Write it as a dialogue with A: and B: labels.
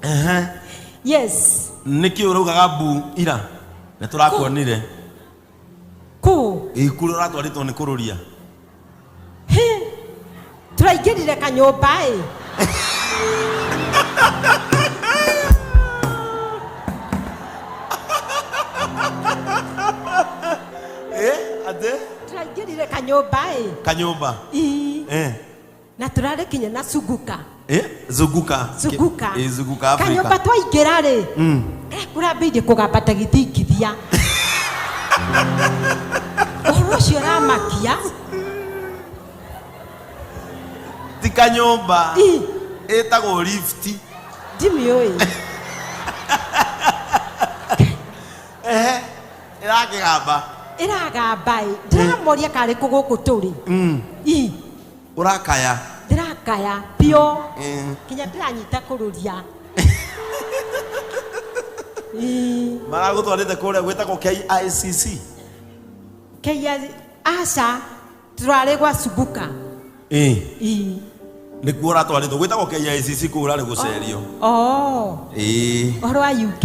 A: Ehe.
B: Yes.
A: Nĩkĩ ũraugaga mbu ira nĩ tũrakuonire?
B: Kũ?
A: Ĩ, kũrĩa ũratwarĩtwo nĩ kũrũria.
B: Hĩ, tũraingĩrire kanyũmba ĩ.
A: Ĩ, atĩ?
B: Tũraingĩrire kanyũmba ĩ.
A: Kanyũmba.
B: Ii.
A: Eh.
B: Na tũrarĩ kinya na Suguka.
A: Eh, zunguka.
B: Suguka.
A: Eh, zunguka Africa.
B: Kanyũmba twaingĩra rĩ, kũrambĩirie kũgamba ta gĩthingithia. Ũhoro ũcio ũramakia.
A: Ti kanyũmba.
B: Ii.
A: Ĩtagwo lift.
B: Ndimĩũĩ.
A: Ehe, ĩrakĩgamba.
B: Ĩragamba ĩ. Ndĩramoria karĩ kũ gũkũ tũrĩ. Ii.
A: Ũrakaya.
B: Ndĩrakaya biũ. Kinya ndĩranyita kũrũria. Ii.
A: Maragũtwarĩte kũrĩa gwĩtagwo KICC.
B: KICC, aca, tũrarĩ gwa Suguka.
A: Ĩĩ.
B: Ii.
A: Nĩkuo ũratwarĩtwo gwĩtagwo KICC kũu ũrarĩ gũcerio.
B: Oh.
A: Ĩĩ.
B: Ũhoro wa UK.